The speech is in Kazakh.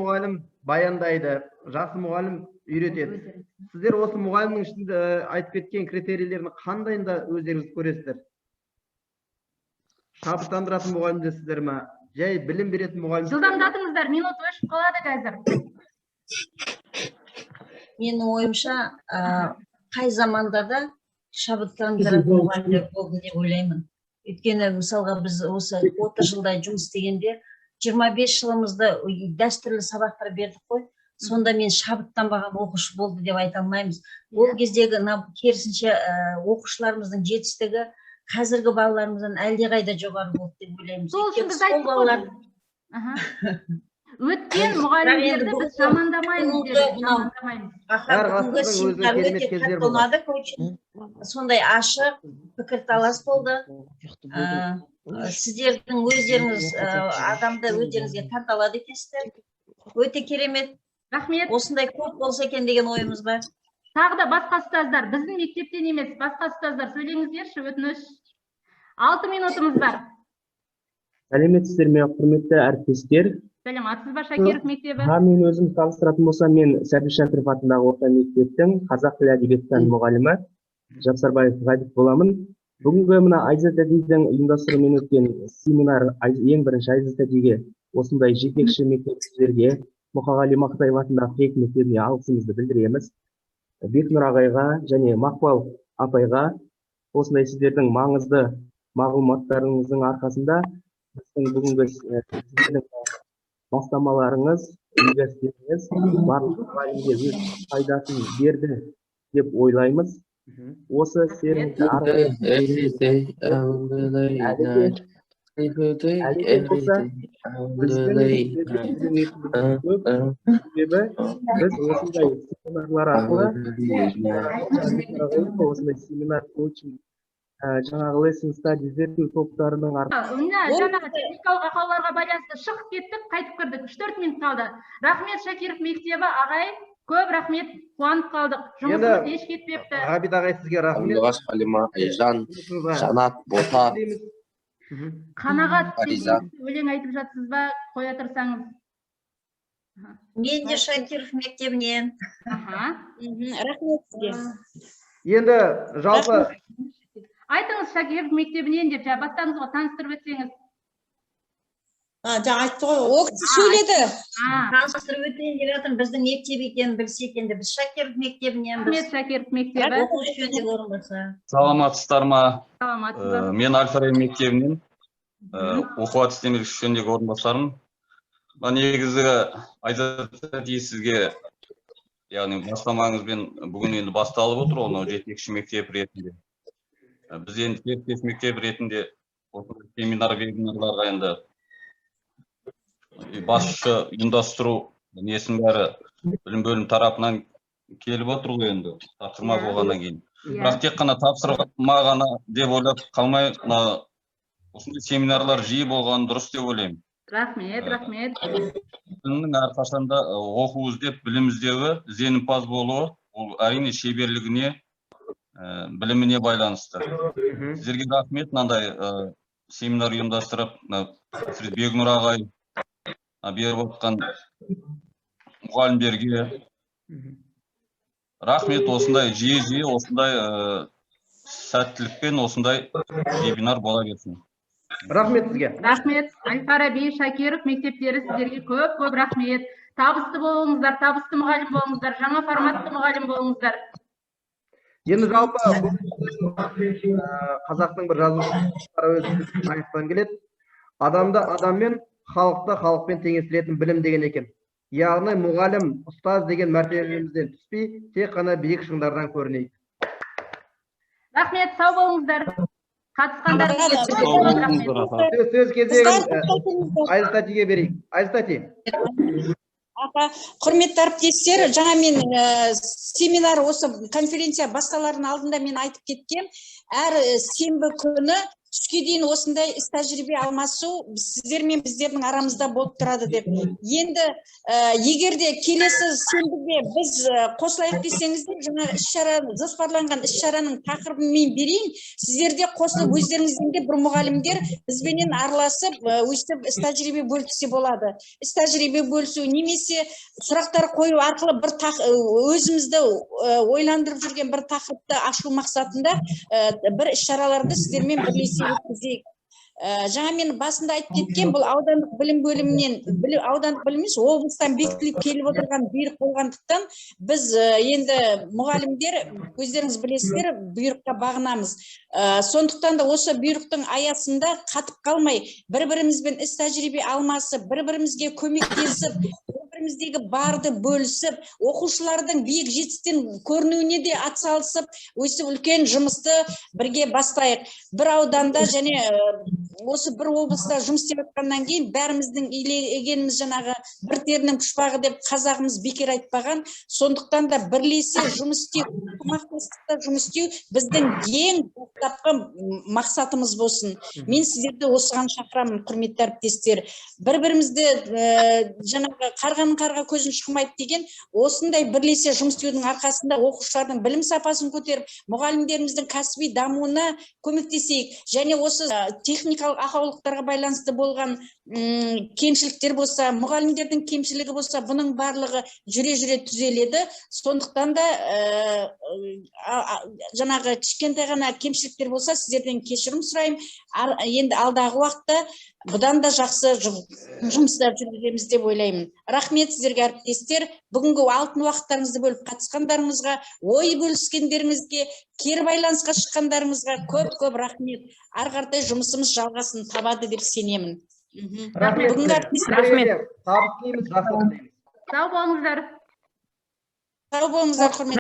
Мұғалім баяндайды, жақсы мұғалім үйретеді. Сіздер осы мұғалімнің ішінде айтып кеткен критерийлердің қандайын да өздеріңіз көресіздер? Шабыттандыратын мұғалімдерсіздер ма, жай білім беретін мұғалім? Жылдамдатыңыздар, минут өшіп қалады қазір. Менің ойымша, қай заманда да шабыттандыратын мұғалімдер болды деп ойлаймын. Өйткені, мысалға, біз осы 30 жылдай жұмыс істегенде, 25 жылымызды дәстүрлі сабақтар бердік қой. Сонда мен шабыттанбаған оқушы болды деп айта алмаймыз. Ол кездегі керісінше, оқушыларымыздың жетістігі қазіргі балаларымыздан әлдеқайда жоғары болды деп ойлаймыз. Сол үшін Өйткені біз сол айттық қой. балалар Өткен Бірақ мұғалімдерді енді біз жамандамаймыз бүгінгі дедік, мынау жамандамаймыз. Аха, Әр бүгінгі ғасырдың өзінің семинар керемет өте кездері қатты болған. ұнады. Коучинг сондай ашық пікірталас болды. Сіздердің өздеріңіз адамды өздеріңізге тарта алады екенсіздер, өте керемет. Рахмет. Осындай көп болса екен деген ойымыз бар. Тағы да басқа ұстаздар, біздің мектептен емес, басқа ұстаздар, сөйлеңіздерші, өтініш. 6 минутымыз бар. Сәлеметсіздер ме, құрметті әріптестер! Сәлеметсіз ба, Шакиров мектебі. Мен өзім таныстыратын болсам, мен Сәбит Шәкіров атындағы орта мектептің қазақ тілі, әдебиет пәні мұғалімі Жапсарбаев Ғабит боламын. Бүгінгі мына Айзат тәтейдің ұйымдастыруымен өткен семинар, ең бірінші Айзат тәтейге, осындай жетекші мектеп сіздерге, Мұқағали Мақатаев атындағы ҚИЕК мектебіне алғысымызды білдіреміз. Бекнұр ағайға және Мақпал апайға осындай сіздердің маңызды мағлұматтарыңыздың арқасында біздің бүгінгі сіздердің бастамаларыңыз, игі істеріңіз барлық мұғалімге өз пайдасын берді деп ойлаймыз. Осы істеріңізді ары қарай әлі де болса біздің сіздерге үйренетініміз көп, себебі біз осындай семинарлар арқылы, осындай семинар, коучинг, жаңағы lesson study, зерттеу топтарының Мына жаңағы техникалық ақауларға байланысты шығып кеттік, қайтып кірдік. 3-4 минут қалды. Рахмет, Шакиров мектебі, ағай, көп рахмет, қуанып қалдық. Жұмысымыз еш кетпепті. Ғабит ағай, сізге рахмет. Қандығаш, Халима, Айжан, Жұмысыңызға Жанат, Бота. тілейміз. Қанағат Фариза. деген өлең айтып жатсыз ба? Қоя тұрсаңыз. Мен де Шакиров мектебінен. Рахмет сізге. Енді жалпы Айтыңыз, Шакиров мектебінен деп жаңа бастадыңыз ғой, таныстырып өтсеңіз. А, жаңа айтты ғой, ол кісі сөйледі. Таныстырып өтейін деп жатырмын, біздің мектеп екенін білсе екен деп. Біз Шакиров мектебіненбіз. Рахмет, Шакиров мектебі. Оқу жөніндегі орынбасар. Саламатсыздар ма? Саламатсыз ба? Мен әл Фараби мектебінен оқу әдістемелік жөніндегі орынбасарымын. Мына негізі, Айзат тәтей, сізге, яғни бастамаңызбен бүгін енді басталып отыр ғой мынау жетекші мектеп ретінде. Біз енді серіктес мектеп ретінде осындай семинар, вебинарларға енді басшы ұйымдастыру несінің бәрі білім бөлімі тарапынан келіп отыр ғой енді, тапсырма болғаннан кейін. Бірақ тек қана тапсырма ғана деп ойлап қалмай, мына осындай семинарлар жиі болғаны дұрыс деп ойлаймын. Рахмет, рахмет. Білімнің әрқашанда оқу іздеп, білім іздеуі, ізденімпаз болуы, ол әрине шеберлігіне, біліміне байланысты. Сіздерге рахмет, мынандай семинар ұйымдастырып, мына әсіресе Бекнұр ағай, мына беріп отқан мұғалімдерге рахмет. Осындай жиі жиі осындай сәттілікпен осындай вебинар бола берсін. Рахмет сізге. Рахмет, әл Фараби, Шакиров мектептері, сіздерге көп көп рахмет. Табысты болыңыздар, табысты мұғалім болыңыздар, жаңа форматты мұғалім болыңыздар. Енді жалпы бүгін, қазақтың бір жазушысы аяқтан келеді: «Адамды адаммен, халықты халықпен теңестіретін білім», — деген екен. Яғни мұғалім, ұстаз деген мәртебемізден түспей, тек қана биік шыңдардан көрінейік. Рахмет, сау болыңыздар, қатысқандарыңызға Сау көп көп рахмет. Сөз кезегін Қыздар, тоқтатыңыздар. Айзат тәтеге берейік. Айзат тәте. Аха, құрметті әріптестер, жаңа мен семинар, осы конференция басталардың алдында мен айтып кеткем, әр сенбі күні Түске дейін осындай іс тәжірибе алмасу сіздер мен біздердің арамызда болып тұрады деп. Енді егер де келесі сенбіге біз қосылайық десеңіздер, жаңағы іс шара, жоспарланған іс шараның тақырыбын мен берейін. Сіздер де қосылып, өздеріңізден де бір мұғалімдер бізбенен араласып, өстіп іс тәжірибе бөліссе болады. Іс тәжірибе бөлісу немесе сұрақтар қою арқылы бір өзімізді ойландырып жүрген бір тақырыпты ашу мақсатында бір іс шараларды сіздермен бірлесе өткізейік. Жаңа мен басында айтып кеткен, бұл аудандық білім бөлімінен, аудандық білім емес, облыстан бекітіліп келіп отырған бұйрық болғандықтан, біз енді мұғалімдер, өздеріңіз білесіздер, бұйрыққа бағынамыз. Сондықтан да осы бұйрықтың аясында қатып қалмай, бір бірімізбен іс тәжірибе алмасып, бір бірімізге көмектесіп, бір біріміздегі барды бөлісіп, оқушылардың биік жетістіктен көрінуіне де атсалысып, өстіп үлкен жұмысты бірге бастайық. Бір ауданда және осы бір облыста жұмыс істеп жатқаннан кейін, бәріміздің илегеніміз жаңағы бір терінің пұшпағы деп қазағымыз бекер айтпаған. Сондықтан да бірлесе жұмыс істеу, ынтымақтастықта жұмыс істеу біздің ең бастапқы мақсатымыз болсын. Мен сіздерді осыған шақырамын, құрметті әріптестер. Бір бірімізді жаңағы қарғаның қарға көзін шұқымайды деген, осындай бірлесе жұмыс істеудің арқасында оқушылардың білім сапасын көтеріп, мұғалімдеріміздің кәсіби дамуына көмектесейік. Және осы техникалық ақаулықтарға байланысты болған кемшіліктер болса, мұғалімдердің кемшілігі болса, бұның барлығы жүре жүре түзеледі. Сондықтан да жаңағы кішкентай ғана кемшіліктер болса, сіздерден кешірім сұраймын. Енді алдағы уақытта бұдан да жақсы жұмыстар жүргіземіз деп ойлаймын. Рахмет сіздерге, әріптестер, бүгінгі алтын уақыттарыңызды бөліп қатысқандарыңызға, ой бөліскендеріңізге, кері байланысқа шыққандарыңызға көп көп рахмет. Ары қаратай жұмысымыз жалғасын табады деп сенемін. Рахмет. Бүгінгі әріптестер. Рахмет. Табыс тілейміз, жақсылық тілейміз. Сау болыңыздар. Сау болыңыздар, құрметті.